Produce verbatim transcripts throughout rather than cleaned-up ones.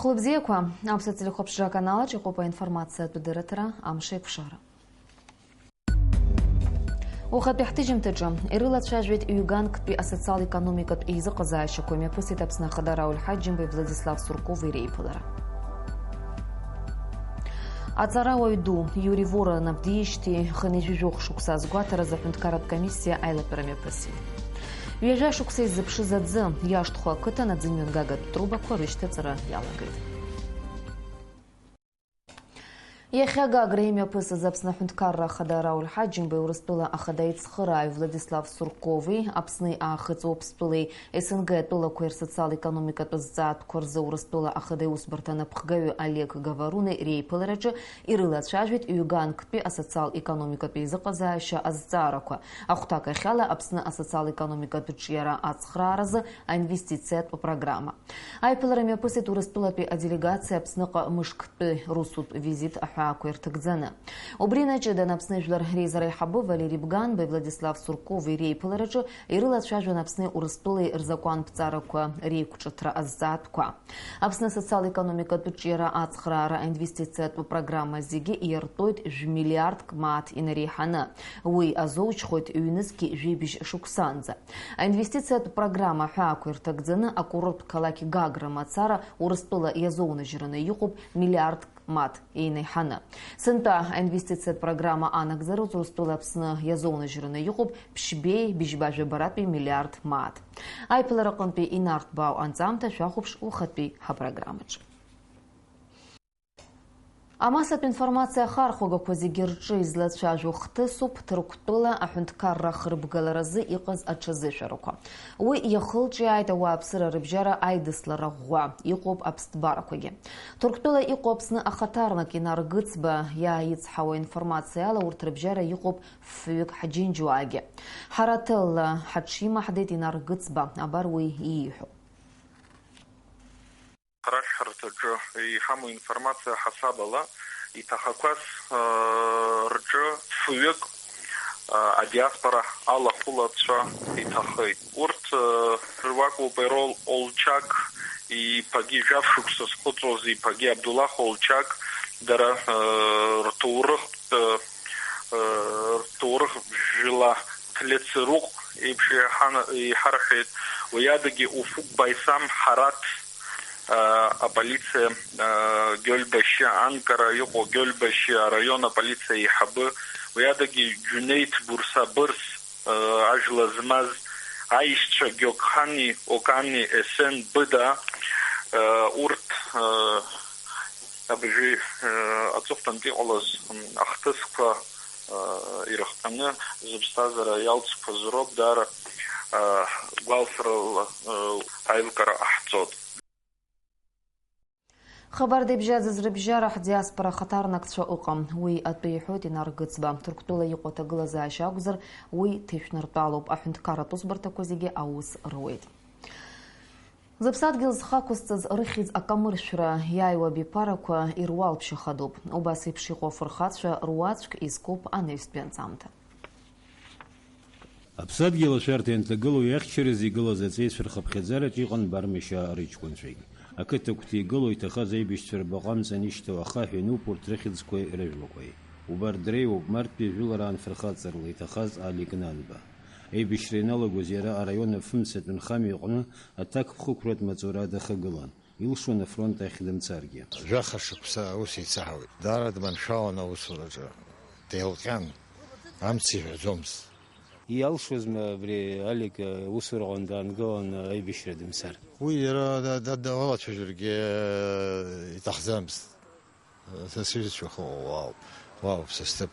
Хәлыбзиақәа, Аԥсуа телехәаԥшра аканалаҿ иҟоуп аинформациатә дырраҭара Амш еиқәшара. Ухатәи ҳҭыжьымҭаҿы ирылацәажәеит ҩганктәи асоциал-економикатә еизыҟазаашьақәа, имҩаԥысит Аԥсны Ахада Рауль Ҳаџьымбеи Владислав Суркови реиԥылара. Аҵарауаҩ ду Иури Воронов диижьҭеи хынҩажәи жәохә шықәса азгәаҭаразы аҳәынҭқарратә комиссиа аилатәара мҩаԥысит. Ҩажәа шықәса иззыԥшыз аӡы, иашҭхо ақыҭан аӡымҩангагатә трубақәа рышьҭаҵара иалагеит. Иахьа Гагра имҩаԥысыз Аԥсны Аҳәынҭқарра Ахада Рауль Ҳаџьымбеи, Урыстәыла Ахада ицхырааҩ Владислав Суркови, Аԥсни Аахыҵ Уаԥстәылеи СНГ атәылақәеи рсоциал-економикатә азҵаатәқәа рзы Урыстәыла Ахада иусбарҭа анапхгаҩы Олег Говаруни реиԥылараҿы ирылацәажәеит ҩганктәи асоциал-економикатә еизыҟазаашьа азҵаарақәа, ахәҭак ахьала Аԥсны асоциал-економикатә ҿиара ацхрааразы аинвестициатә программа. Аиԥылара мҩаԥысит Урыстәылатәи аделегациа Аԥсныҟа мышк Тәи русутә визит аҳәаақәа ирҭагӡаны. Убри инаҷыданы Аԥсны Жәлар реизара аиҳабы Валери Бганбеи Владислав Суркови реиԥылараҿы ирылацәажәон Аԥсни Урыстәылеи рзакәанԥҵарақәа реиқәҿыҭра азҵаатәқәа. Аԥсны асоциал-економикатә ҿиара ацхраара аинвестициатә программа зегьы иартәоит жәмилиардк мааҭ инареиҳаны. Уи азоужьхоит ҩнызқьи жәибжь шықәсанӡа. Аинвестициатә программа аҳәаақәа ирҭагӡаны акурорттә қалақь Гагра мацара Урыстәыла иазоунажьраны иҟоуп миллиардк мааҭ еинеиҳаны. Сынтәа аинвестициатә программа анагӡараз Урыстәыла Аԥсны иазоунажьраны иҟоуп ԥшьбеи быжьба жәабаратәи миллиард мааҭ. Аиԥылараҟынтәи инарҭбаау анҵамҭа шәахәаԥш ухатәи ҳапрограммаҿы. Амассатә информациа ахархәагақәа зегьы рҿы излацәажәо хҭысуп Ҭырқәтәыла аҳәынҭқарра ахырбгаларазы иҟаз аҽазышәарақәа. Уи иахылҿиааит ауааԥсыра рыбжьара аидыслара ӷәӷәа, иҟоуп аԥсҭбарақәагьы. Ҭырқәтәыла иҟоу Аԥсны ахаҭарнак Инар Гыцба иааицҳауа информациала урҭ рыбжьара иҟоуп фҩык ҳџьынџьуаагьы. Ҳара ҭелла ҳаҽимаҳдеит Инар Гыцба, абар уи ииҳәо. Арашәҳәарҭаҿы иҳамоу информациа ҳасабала, иҭахақәаз, ыы, рҿы фҩык, ыы, адиаспора алахәылацәа иҭахеит. Урҭ, ыы, руакоуп Ерол Олчак иԥагьы, жәаф шықәса зхыҵуаз иԥагьы Абдуллах Олчак, дара, ыы, рҭоурыхтә, ыы, рҭоурых жәла Ҭлецеруҟ еиԥш иҳана-, иҳарҳәеит, уи адагьы Уфук Байсам Ҳараҭ, аа, аполициа, аа, Гьольбашьы анкара иҟоу Гьольбашьы араион аполициа аиҳабы, уи адагьы Џьунеиҭ Бурса Бырс, аа, ажәла змаз аишьцәа Гьокхани Окани Есен Быда, аа, урҭ, аа, абыржәы, аа, аҵыхәтәантә иҟалаз, м, ахҭысқәа ирыхҟьаны зыԥсҭазаара иалҵқәаз роуп, даара, а, гәалсрала, а, аилкаара ҟаҳҵоит. Хабар дыбжьаӡыз рыбжьара ҳдиаспора ахаҭарнакцәа ыҟам. Уи атәы иҳәоит Инар Гыцба. Ҭырқәтәыла иҟоу аҭагылазаашьа акәзар, уи ҭышәныртәалоуп. Аҳәынҭқарратә усбарҭақәа зегьы аус руеит. Зыԥсадгьыл зхы ақәызҵаз рыхьӡ акамыршәра иааиуа абиԥарақәа ируалԥшьахадоуп. Убас еиԥш иҟоу афырхацәа руаӡәк изкуп анаҩстәи анҵамҭа. Аԥсадгьыл ашәарҭа ианҭагылоу иахьчараз игылаз аҵеицәа рхыԥхьаӡараҿ иҟан Бармашьаа рыҷкәынцәагь. Ақыҭа агәҭа игылоу иҭахаз аибашьцәа рбаҟа амҵан ишьҭоу ахаҳә иануп урҭ рыхьӡқәеи рыжәлақәеи. Убарҭ дреиуоуп Марттәи жәылараан фырхаҵарала иҭахаз Алик Нанба. Аибашьра ианалагоз иара араион афымцатә нхамҩа аҟны аҭакԥхықәратә маҵура дахагылан, илшон афронт ахь дымцаргьы. Жәаха шықәса аус еицаҳауеит. Даара дманшәалан аусураҿы. Деилҟьан, амц иҳәаӡомызт. Иалшозма абри Алик аусураҟны даангылан аибашьра дымцар? Уи иара да-, да-, далацәажәаргьы, э, иҭахӡамызт. Са сҩызцәа хы-, уаауп, уаауп, са сҭыԥ.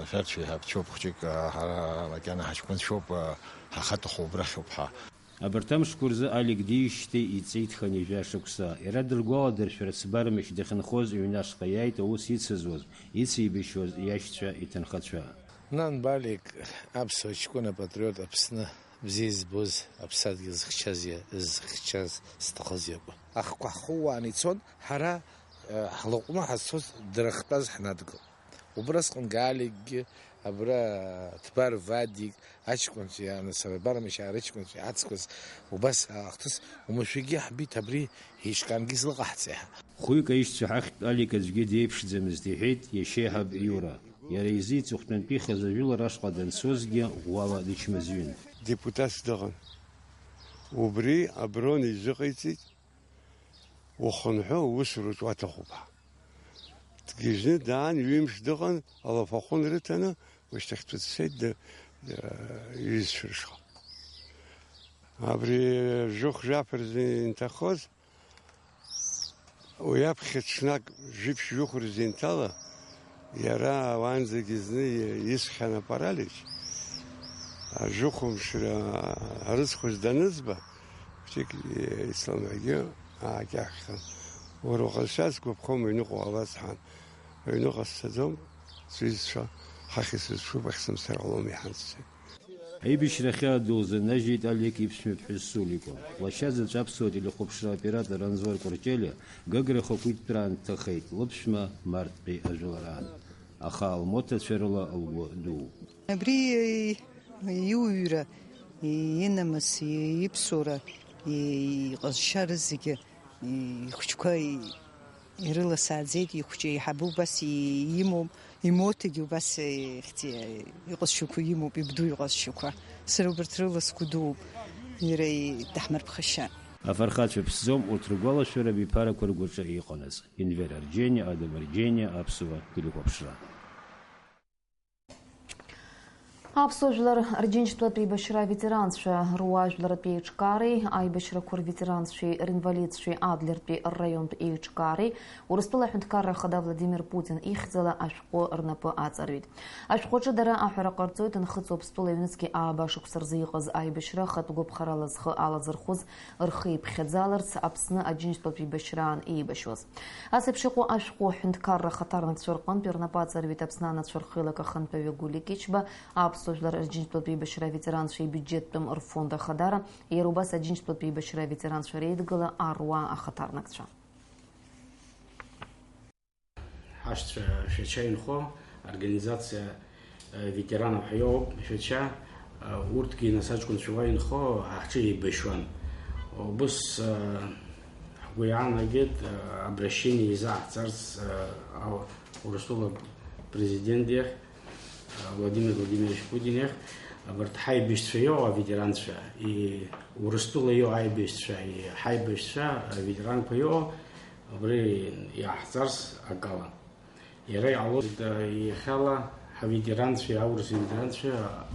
Шәарҭ шәеиҳабцәоуп, хәҷык, ҳара макьана ҳаҷкәынцәоуп, ҳахаҭахо убрахьоуп ҳа. Абарҭ амшқәа рзы Алик диижьҭеи иҵеит хынҩажәа шықәса. Иара дыргәаладыршәарц Бармашь дахьынхоз иҩны ашҟа иааит аус ицызуаз, ицеибашьуаз иашьцәа, иҭынхацәа. Нанба Алик, аԥсуа ҷкәын апатриот, Аԥсны бзиа избоз, аԥсадгьыл зыхьчаз иа-, зыхьчаз зҭахыз иакәын. Ахқәа ҳхууааны ицон, ҳара, э, ҳлаҟәны ҳазцоз дрыхтәаз ҳнадгылт. Убрасҟан Галикгьы, абра Ҭбар Вадик, аҷкәынцәа, анасабабармашьаа рыҷкәынцәа иҳацқәаз, убас ахҭыс уамашәагьы иаҳбеит, абри еиҿкаангьы излаҟаҳҵеи ҳәа. Хәҩык аишьцәа ҳахьтә Алик аӡәгьы деиԥшӡамызт, иҳәеит иашьеиҳаб Иура. Иара изы иҵыхәтәантәи ихаз ажәылара ашҟа данцозгьы ӷәӷәала дычмазаҩын. Депутатс дыҟан. Убри Аброн изыҟаиҵеит, ухынҳәы, аусураҿ уаҭахуп ҳәа. Дгьежьны даан, ҩымш дыҟан, алафахәы нрыҭаны, ушьҭахьтәи дцеит д-, д-, иҩызцәа рышҟа. Абри жәохә-жәаф рзы инҭахоз, уи аԥхьа ҽнак жәиԥшь-жәохә рзы инҭала, иара уаанӡагьы зны исхьан апаралич, ажәохә мшра арыцхәыш данызба, Хәыҷык исламгьы аакьаҳәхьан. Уара уҟазшьа сгәаԥхом, аҩныҟа уаала сҳәан. Аҩныҟа сцаӡом, сҩызцәа ҳахь исызшуп, ахь сымцар ҟалом, иҳәан сцеит. Аибашьра ахьаа ду лзынажьит Алик иԥшәмаԥҳәыс Сулико. Лашьа заҵә аԥсуа телехәаԥшра оператор Анзор Кәарҷелиа Гагра ахақәиҭтәраан дҭахеит, лыԥшәма Марҭтәи ажәылараан. Аха лмоҭацәа рыла лгәы дууп. Абри иуҩра, инамыс, иԥсуара, иҟазшьа рызегьы ихәыҷқәа ирыласааӡеит, ихәҷы еиҳабы убас имоуп, имоҭагьы убас ихьӡи-, иҟазшьақәа имоуп, ибду иҟазшьақәа. Сара убарҭ рыла сгәы дууп, иара даҳмырԥхашьан. Афырхацәа ԥсӡом, урҭ ргәалашәара абиԥарақәа ргәаҿы иҟанаҵ. Енвер Арџьениа, Адам Арџьениа, Аԥсуа телехәаԥшра. Аԥсуа жәлар рџьынџьтәылатә еибашьра аветеранцәа руаажәларратә еиҿкаареи, аибашьрақәа рветеранцәеи ринвалидцәеи Адлертәи рраионтә еиҿкаареи, Урыстәыла аҳәынҭқарра ахада Владимир Путин ихьӡала ашәҟәы рнапы аҵарҩит. Ашәҟәы аҿы дара аҳәара ҟарҵоит, Нхыҵ Уаԥстәыла ҩнызқьи ааба шықәса рзы иҟаз аибашьра ахатә гәаԥхарала зхы алазырхәыз рхы иԥхьаӡаларц Аԥсны аџьынџьтәылатә еибашьраан еибашьуаз. Ас еиԥш иҟоу ашәҟәы аҳәынҭқарра ахаҭарнакцәа рҟынтә ирнапы аҵарҩит Аԥсны анацәа рхеилак ахантәаҩы Гәлиа Кьычба, аԥсуа жәлар рџьынџьтәылатә еибашьра аветеранцәа ибиуџьеттәым рфонд ахадара, иара убас аџьынџьтәылатә еибашьра аветеранцәа реидгыла аруаа ахаҭарнакцәа. Ҳашьцәа Шәача инхо организациа, э, ветеранов ҳәа иоуп, Шәача, э, урҭгьы нас аҷкәынцәа уа инхо ҳаҳҿы еибашьуан. Убыс, э, ҳгәы иаанагеит, э, обращение изаҳҵарц, э, ау-, Урыстәыла президент иахь, э, Владимир Владимирович Путин иахь, абарҭ ҳаибашьцәа иоуа аветеранцәа, и Урыстәыла иоуа аибашьцәа, и ҳаибашьцәа, аветеранқәа иоуа, Абри иаҳҵарц акала. Иара иҟалоит, иахьала ҳаветеранцәеи аурыс ветеранцәеи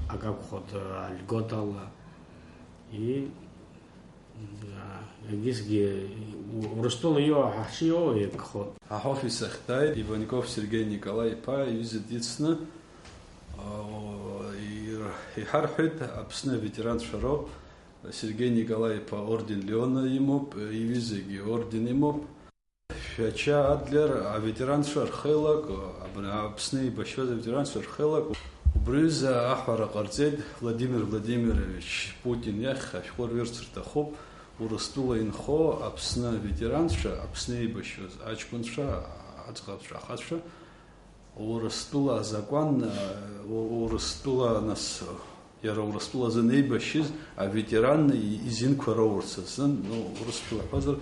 акы акәхоит, льготала. И, а, егьысгьы Урыстәыла иоуа ҳахьшиоуа иагхоит. Ҳа ҳофис ахь дааит Иваньков Сергеи Николаи-иԥа, иҩыза дицны, а, о, ир-, иҳарҳәеит Аԥсны аветеранцәа роуп. Сергеи Николаи-иԥа орден Леона имоуп, иҩызагьы орден имоуп. Шәача Адлер аветеранцәа рхеилак, абри Аԥсны еибашьуаз аветеранцәа рхеилак, убри аҩыза аҳәара ҟарҵеит Владимир Владимирович Путин иахь, ашәҟәы рҩырц рҭахуп, Урыстәыла инхо Аԥсны аветеранцәа, Аԥсны еибашьуаз аҷкәынцәа, аӡӷабцәа, ахацәа, Урыстәыла азакәан, э, У-, Урыстәыла, нас, иара Урыстәыла азы неибашьыз аветеран и-, изинқәа роурц азын, ну, урысшәала ҳҳәозар,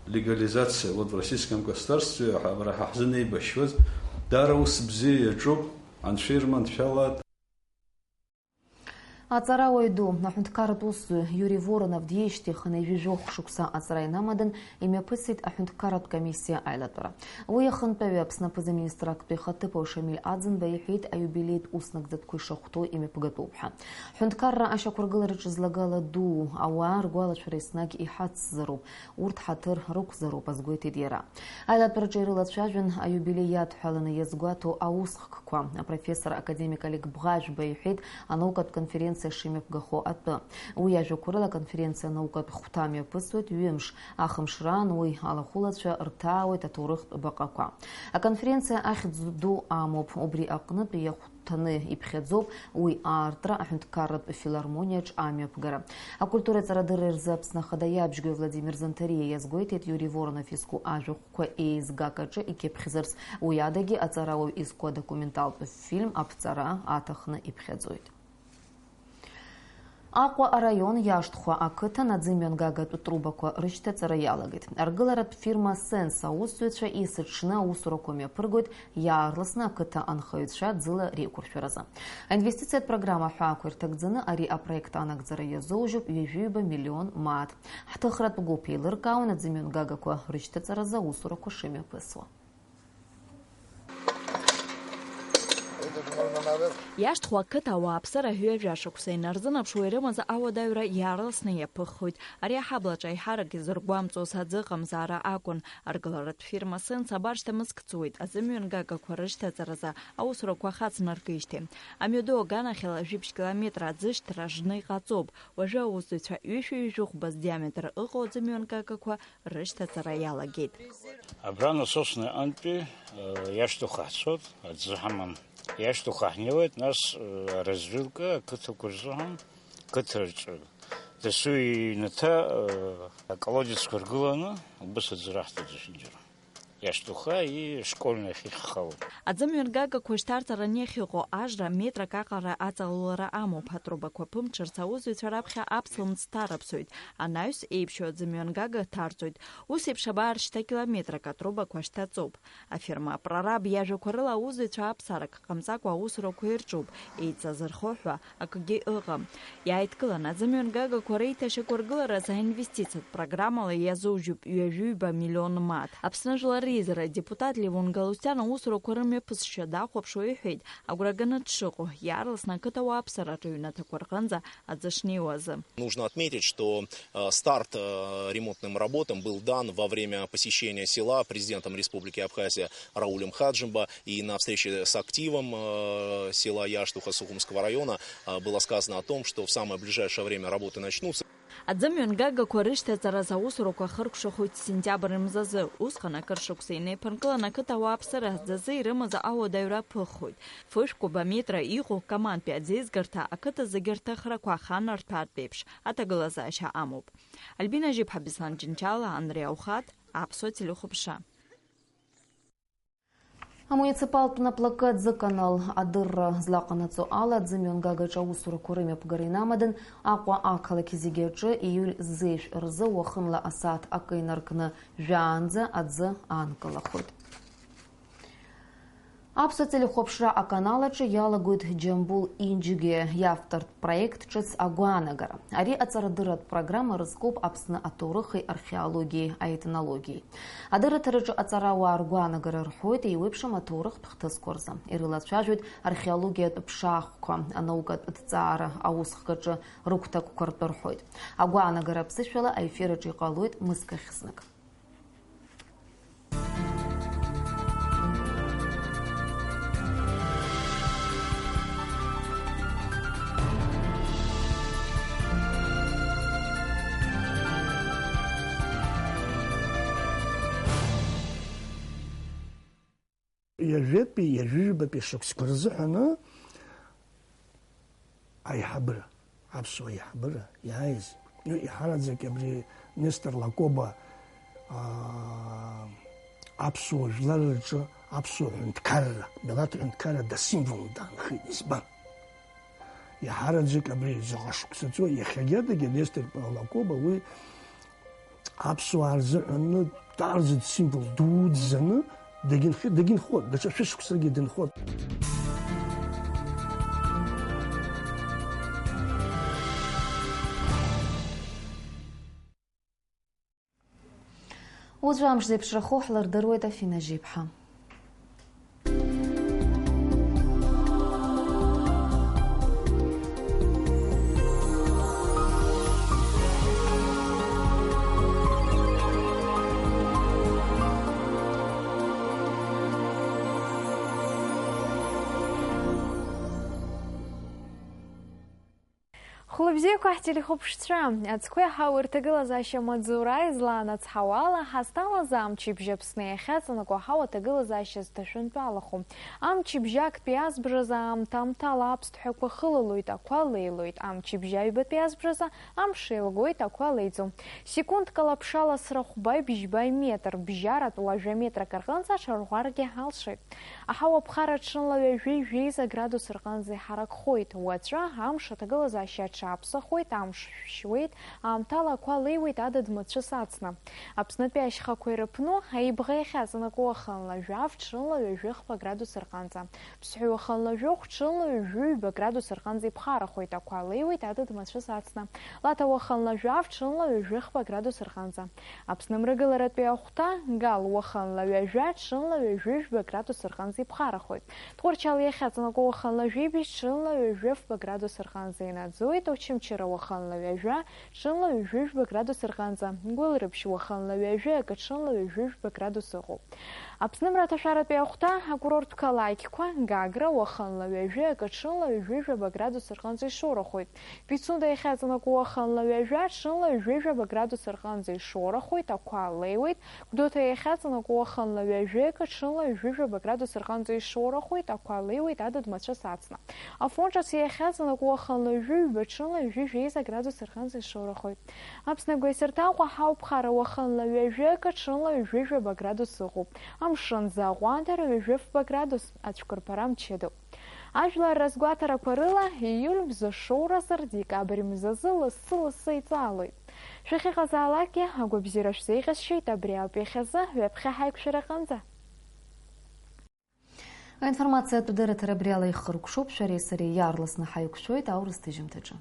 легализация, вот в российском государстве, ҳа-, ҳара ҳзы неибашьуаз, даара ус бзиа иаҿуп, Анцәа ирманшәалааит. Аҵарауаҩ ду, аҳәынҭқарратә усзуҩ Иури Воронов диеижьҭеи ихынҩажәи жәохә шықәса аҵара инамаданы имҩаԥысит аҳәынҭқарратә комиссиа аилатәара. Уи ахантәаҩы Аԥсны аԥыза-министр актәи ихаҭыԥуаҩ Шамиль Аӡынба иҳәеит, аиубилеитә ус нагӡатәқәа ишахәҭоу имҩаԥгатәуп ҳәа. Ҳәынҭқарра ашьақәыргылараҿы злагала дуу ауаа ргәалашәара еснагь иҳацзароуп, урҭ ҳаҭыр рықәзароуп, азгәеиҭеит иара. Аилатәараҿы ирылацәажәан аиубилеи иадҳәаланы иазгәаҭоу аусхкқәа. Апрофессор академик Олег Бӷажәба иҳәеит, анаукатә конференциа шимҩаԥгахо атәы. Уи иажәақәа рыла аконференциа анаукатә хәҭа мҩаԥысуеит ҩымш. Ахымшраан уи алахәылацәа рҭаауеит аҭоурыхтә баҟақәа. Аконференциа ахьӡ ду амоуп. Убри аҟнытә иахәҭаны иԥхьаӡоуп уи аартра аҳәынҭқарратә филармониаҿ амҩаԥгара. Акультура ҵарадырра рзы Аԥсны Ахада иабжьгои Владимир Занҭариа иазгәеиҭеит, Иури Воронов изку ажәахәқәа еизгак аҿы икьыԥхьзарц, уи адагьы аҵарауаҩ изку адокументалтә фильм аԥҵара аҭахны иԥхьаӡоит. Аҟәа араион Иашҭхәа ақыҭан аӡымҩангагатә трубақәа рышьҭаҵара иалагеит. Аргыларатә фирма Сенс аусзуҩцәа есыҽны аусурақәа мҩаԥыргоит иаарласны ақыҭа анхаҩцәа ӡыла реиқәыршәаразы. Аинвестициатә программа аҳәаақәа ирҭагӡаны ари апроект анагӡара иазоужьуп ҩажәи ҩба миллион мааҭ. Ҳҭыхратә гәыԥ еилыркаауан аӡымҩангагақәа рышьҭаҵаразы аусурақәа шымҩаԥысуа. Иашҭхәа ақыҭа ауааԥсыра ҩажәа шықәса инарзынаԥшуа ирымаз ауадаҩра иаарласны иаԥыххоит. Ари аҳаблаҿы аиҳарак изыргәамҵуаз аӡы ыҟамзаара акәын. Аргыларатә фирма Сенс абар шьҭа мызк ҵуеит. Аӡымҩангагақәа рышьҭаҵаразы аусурақәа хацнаркижьҭеи амҩаду аганахьала жәибжь километр аӡышьҭра жны иҟаҵоуп. Уажәы аусзуҩцәа ҩышәи ҩажәи хәба диаметр ыҟоу аӡымҩангагақәа рышьҭаҵара иалагеит. Абра насосный антәи, э, Иашҭухәа ҳцоит, аӡы ҳамам. Иашҭухәа ҳнеиуеит, нас, э, аразвилка ақыҭақәа рзыҳәан, қыҭа рҿы дасу иҩнаҭа, э, аколодецқәа ргыланы, убас аӡы раҳҭоит зегьынџьара. Иашҭухәа и школьный ахь иххалоит. Аӡымҩангагақәа шьҭарҵараны иахьыҟоу ажра метрак аҟара аҵаулара амоуп. Атрубақәа ԥымҽырц аусзуҩцәа раԥхьа аԥслымӡ ҭарыԥсоит. Анаҩс еиԥшьоу аӡымҩангага ҭарҵоит. Ус еиԥш абар шьҭа километрак атрубақәа шьҭаҵоуп. Афирма апрораб иажәақәа рыла аусзуҩцәа аԥсарак ҟамҵакәа аусурақәа ирҿуп, еицазырхо ҳәа акгьы ыҟам. Иааидкыланы аӡымҩангагақәа реиҭашьақәыргыларазы аинвестициатә программала иазужьуп ҩажәи ҩба миллион мааҭ. Аԥсны Жәлар реизара адепутат Левон Галустиан аусурақәа рымҩаԥысшьа дахәаԥшуа иҳәеит, агәра ганы дшыҟоу, иаарласны ақыҭа ауааԥсыра рыҩнаҭақәа рҟынӡа аӡы шнеиуазы. Нужно отметить, что, э, старт, э, ремонтным работам был дан во время посещения села президентом Республики Абхазия Раулем Хаджимба. И на встрече с активом, э, села Яштуха Сухумского района, э, было сказано о том, что в самое ближайшее время работы начнутся. Аӡымҩангагақәа рышьҭаҵараз аусурақәа хыркәшахоит сентиабр мзазы. Усҟан акыр шықәса инеиԥынкылан ақыҭа ауааԥсыра аӡазы ирымаз ауадаҩра ԥыххоит. Фышә кубометра иҟоу Камантәи аӡеизгарҭа ақыҭа зегьы рҭыхрақәа аханарҭәаартә еиԥш аҭагылазаашьа амоуп. Альбина Жьыԥҳа, Беслан Џьынџьала, Андреи Аухаҭ, Аԥсуа телехәаԥшра. Амуниципалтә наплакы аӡыканал адырра злаҟанаҵо ала, аӡымҩангагеиԥш аусурақәа рымҩаԥгара инамаданы, Аҟәа ақалақь зегьы аҿы ииуль зеижә рзы уахынла асааҭ акы инаркны жәаанӡа аӡы аанкылахоит. Аԥсуа телехәаԥшра аканал аҿы иалагоит Џьамбул Инџьгәиа иавтортә проект ҿыц агәаанагара. Ари аҵарадырратә программа рызкуп Аԥсны аҭоурыхи археологиеи аетнологиеи. Адырраҭараҿы аҵарауаа ргәаанагара рҳәоит еиуеиԥшым аҭоурыхтә хҭысқәа рзы. Ирылацәажәоит археологиатә ԥшаахқәа, анаукатә ҭҵаара аусхкаҿы рыгәҭакқәа ртәы рҳәоит. Агәаанагара аԥсышәала аефир аҿы иҟалоит мызкы ахьзнык. Ҩажәатәи, ҩажәижәбатәи шықәсқәа рзыҳәаны аиҳабыра, аԥсуа аиҳабыра иааиз, ну, иҳараӡак абри Нестор Лакоба, аа, аԥсуа жәлар рҿы аԥсуа ҳәынҭқарра, милаҭ ҳәынҭқарра дасимволны даанхеит. Избан? Иҳараӡак абри заҟа шықәса ҵуа, иахьагьы адагьы Нестор Лакоба уи аԥсуаа рзыҳәан даараӡа символ дуӡӡаны дагьынхеит, дагьынхоит, даҽа шәышықәсагьы дынхоит. Уаҵәы амш зеиԥшрахо ҳлырдыруеит, Афина Жьиԥҳа. Хәылбзиақәа ҳтелехәаԥшцәа, аӡқәеи аҳауеи рҭагылазаашьа маҵзура излаанацҳауа ала, ҳазҭалаз амчыбжь Аԥсны иахьаҵанакуа аҳауа аҭагылазаашьа зҭашәынтәалахо. Амчыбжь актәи азбжазы аамҭа-аамҭала аԥсҭҳәақәа хылалоит, ақәа леилоит, амчыбжь аҩбатәи азбжазы амш еилгоит, ақәа леиӡом. Секундк ала ԥшаласра хәба-бжьба метр, бжьаратә уажәа метрак рҟынӡа аҽарӷәӷәаргьы алшоит. Аҳауа ԥхара ҽынла ҩажәи жәеиза градус рҟынӡа иҳаракхоит. Уаҵәы амш аҭагылазаашьа аҽаԥсахуеит, амш шәшьуеит, аамҭала ақәа леиуеит адыд-мацәыс ацны. Аԥснытәи ашьхақәа ирыԥну, аибӷа иахьаҵанакуа уахынла жәаф, ҽынла ҩажәи хԥа градус рҟынӡа. Ԥсҳәы уахынла жәохә, ҽынла ҩажәи ҩба градус рҟынӡа иԥхарахоит, ақәа леиуеит адыд-мацәыс ацны. Лаҭа уахынла жәаф, ҽынла ҩажәи хԥа градус рҟынӡа. Аԥсны мрагыларатәи ахәҭа, Гал уахынла ҩажәа, ҽынла ҩажәи жәба градус рҟынӡа иԥхарахоит. Тҟәарчал иахьаҵанакуа уахынла жәибжь, ҽынла ҩажәи фба градус рҟынӡа инаӡоит, Очамчыра уахынла ҩажәа, ҽынла ҩажәи жәба градус рҟынӡа, Гәылрыԥшь уахынла ҩажәи акы, ҽынла ҩажәи жәба градус ыҟоуп. Аԥсны мраҭашәаратәи ахәҭа, акурорттә қалақьқәа, Гагра уахынла ҩажәи акы, ҽынла ҩажәи жәаба градус рҟынӡа ишоурахоит. Пицунда иахьаҵанакуа уахынла ҩажәа, ҽынла ҩажәи жәаба градус рҟынӡа ишоурахоит, ақәа леиуеит. Гәдоуҭа иахьаҵанакуа уахынла ҩажәи акы, ҽынла ҩажәи жәаба градус рҟынӡа ишоурахоит, ақәа леиуеит адыд-мацәыс ацны. Афон ҿыц иахьаҵанакуа уахынла ҩажәи ҩба, ҽынла ҩажәи жәеиза градус рҟынӡа ишоурахоит. Аԥсны агәеисырҭаҟәа аҳауа ԥхара уахынла ҩажәи акы, ҽынла ҩажәи жәаба градус ыҟоуп. Амшын аӡы аҟәандара ҩажәи фба градус, ацәқәырԥара мчыдоуп. Ажәлар разгәаҭарақәа рыла, ииуль мза шоуразы, декабрь мзазы лассы-лассы иҵаалоит. Шәахьыҟазаалакгьы агәабзиара шәзеиӷьасшьоит, абри ауп иахьазы, ҩаԥхьа ҳаиқәшәараҟынӡа. Аинформациатә дырраҭара абри ала ихыркәшоуп, шәареи сареи иаарласны ҳаиқәшәоит аурыс ҭыжьымҭаҿы.